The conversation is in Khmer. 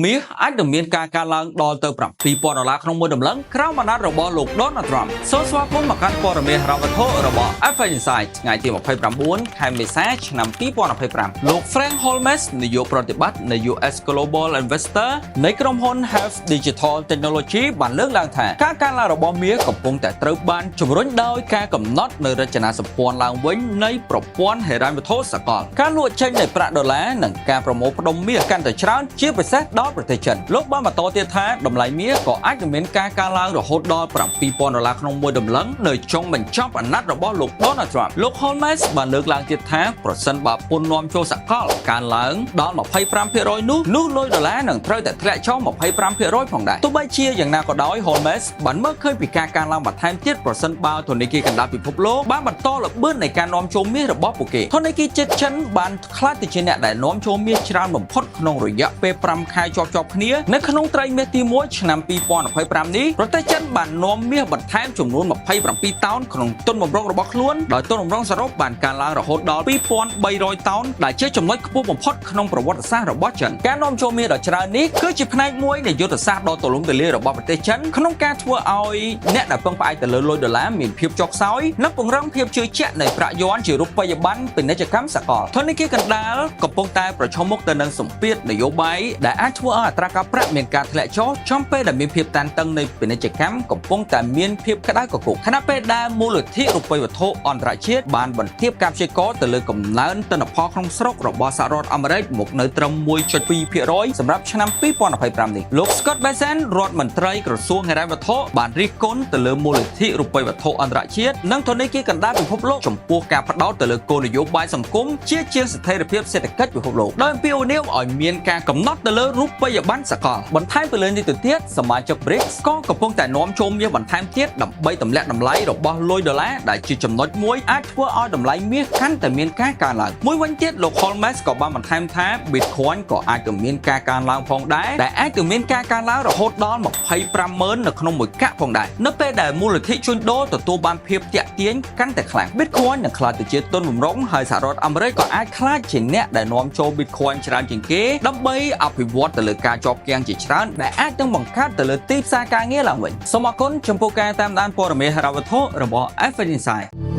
មាសអាចនឹងមានការកើនឡើងដល់ទៅ7000ដុល្លារក្នុងមួយតម្លឹងក្រោមអាណត្តិរបស់លោក Donald Trump។ សូមស្វាគមន៍មកកាន់ព័ត៌មានហិរញ្ញវត្ថុរបស់ FX Insight ថ្ងៃទី29ខែមេសាឆ្នាំ2025។ លោក Frank Holmes នាយកប្រតិបត្តិនៃ US Global Investor នៃក្រុមហ៊ុន Health Digital Technology បានលើកឡើងថាការកើនឡើងរបស់មាសកំពុងតែត្រូវបានជំរុញដោយការកំណត់នៅរចនាសម្ព័ន្ធឡើងវិញនៃប្រព័ន្ធហិរញ្ញវត្ថុសកលការលក់ចេញនៃប្រាក់ដុល្លារនិងការប្រមូលផ្ដុំមាសកាន់តែច្រើនជាពិសេសដល់ប្រទេសចិន។លោកបានបន្តទៀតថាតម្លៃមាសក៏អាចនឹងមានការកើនឡើងរហូតដល់7000ដុល្លារក្នុងមួយតម្លឹងនៅចុងបញ្ចប់អាណត្តិរបស់លោក Donald Trump។ លោក Holmes បានលើកឡើងទៀតថាប្រសិនបើពន្ធនាំចូលសកលកើនឡើងដល់25%នោះនោះលុយដុល្លារនឹងត្រូវតែធ្លាក់ចុះ25%ផងដែរទោះបីជាយ៉ាងណាក៏ដោយ Holmes បានមើលឃើញពីការកើនឡើងបន្ថែមទៀតប្រសិនបើធនាគារកណ្ដាលពិភពលោកបានបន្តល្បឿននៃការនាំចូលមាសរបស់ពួកគេ។ធនាគារជាតិចិនបានក្លាយទៅជាអ្នកដែលនាំចូលមាសច្រើនបំផុតក្នុងរយៈពេល5ខែជាប់ៗគ្នានៅក្នុងត្រីមាសទី1ឆ្នាំ2025នេះប្រទេសចិនបាននាំមាសបន្ថែមចំនួន27តោនក្នុងទុនបំរុងរបស់ខ្លួនដោយទុនបំរុងសរុបបានកើនឡើងរហូតដល់2300តោនដែលជាចំណុចខ្ពស់បំផុតក្នុងប្រវត្តិសាស្ត្ររបស់ចិន។ការនាំចូលមាសដ៏ច្រើននេះគឺជាផ្នែកមួយនៃយុទ្ធសាស្ត្រដ៏ទូលំទូលាយរបស់ប្រទេសចិនក្នុងការធ្វើឲ្យអ្នកដែលពឹងផ្អែកទៅលើលុយដុល្លារមានភាពចុះខ្សោយនិងពង្រឹងភាពជឿជាក់នៃប្រាក់យ័នជារូបិយប័ណ្ណពាណិជ្ជកម្មសកល។ធនាគារកណ្ដាលកំពុងតែប្រឈមមុខទៅនឹងសម្ពាធនយោបាយដែលអាចធ្វើឲ្យអត្រាការប្រាក់មានការធ្លាក់ចុះចំពេលដែលមានភាពតានតឹងនៃពាណិជ្ជកម្មកំពុងតែមានភាពក្តៅគគុកខណៈពេលដែលមូលនិធិរូបិយវត្ថុអន្តរជាតិបានបន្ទាបការព្យាករណ៍ទៅលើកំណើនទិន្នផលក្នុងស្រុករបស់សហរដ្ឋអាមេរិកមកនៅត្រឹម1.2%សម្រាប់ឆ្នាំ2025នេះ។លោក Scott Bessent រដ្ឋមន្ត្រីក្រសួងហិរញ្ញវត្ថុបានរិះគន់ទៅលើមូលនិធិរូបិយវត្ថុអន្តរជាតិនិងធនាគារកណ្ដាលពិភពលោកចំពោះការផ្ដោតទៅលើគោលនយោបាយសង្គមជាជាងស្ថិរភាពសេដ្ឋកិច្ចពិភពលោកដោយអំពាវនាវឲ្យមានការកំណត់ទៅលើរូបិយប័ណ្ណសកលបន្ថែមពីលើនេះទៅទៀតសមាជិក BRICS ក៏កំពុងតែនាំចូលមាសបន្ថែមទៀតដើម្បីទម្លាក់តម្លៃរបស់លុយដុល្លារដែលជាចំណុចមួយអាចធ្វើឲ្យតម្លៃមាសកាន់តែមានការកើនឡើងមួយវិញទៀតលោក Holmes ក៏បានបន្ថែមថា Bitcoin ក៏អាចនឹងមានការកើនឡើងផងដែរដែលអាចនឹងមានការកើនឡើងរហូតដល់25ម៉ឺននៅក្នុងមួយកាក់ផងដែរនៅពេលដែលមូលនិធិជួញដូរទទួលបានភាពទាក់ទាញកាន់តែខ្លាំង Bitcoin នឹងក្លាយទៅជាទុនបំរុងហើយសហរដ្ឋអាមេរិកក៏អាចក្លាយជាអ្នកដែលនាំចូល Bitcoin ច្រើនជាងគេដើម្បីអភិវឌ្ឍទៅលើការជាប់គាំងជាច្រើនដែលអាចនឹងបង្កើតទៅលើទីផ្សារការងារឡើងវិញសូមអរគុណចំពោះការតាមដានព័ត៌មានហិរញ្ញវត្ថុរបស់ FX Insight។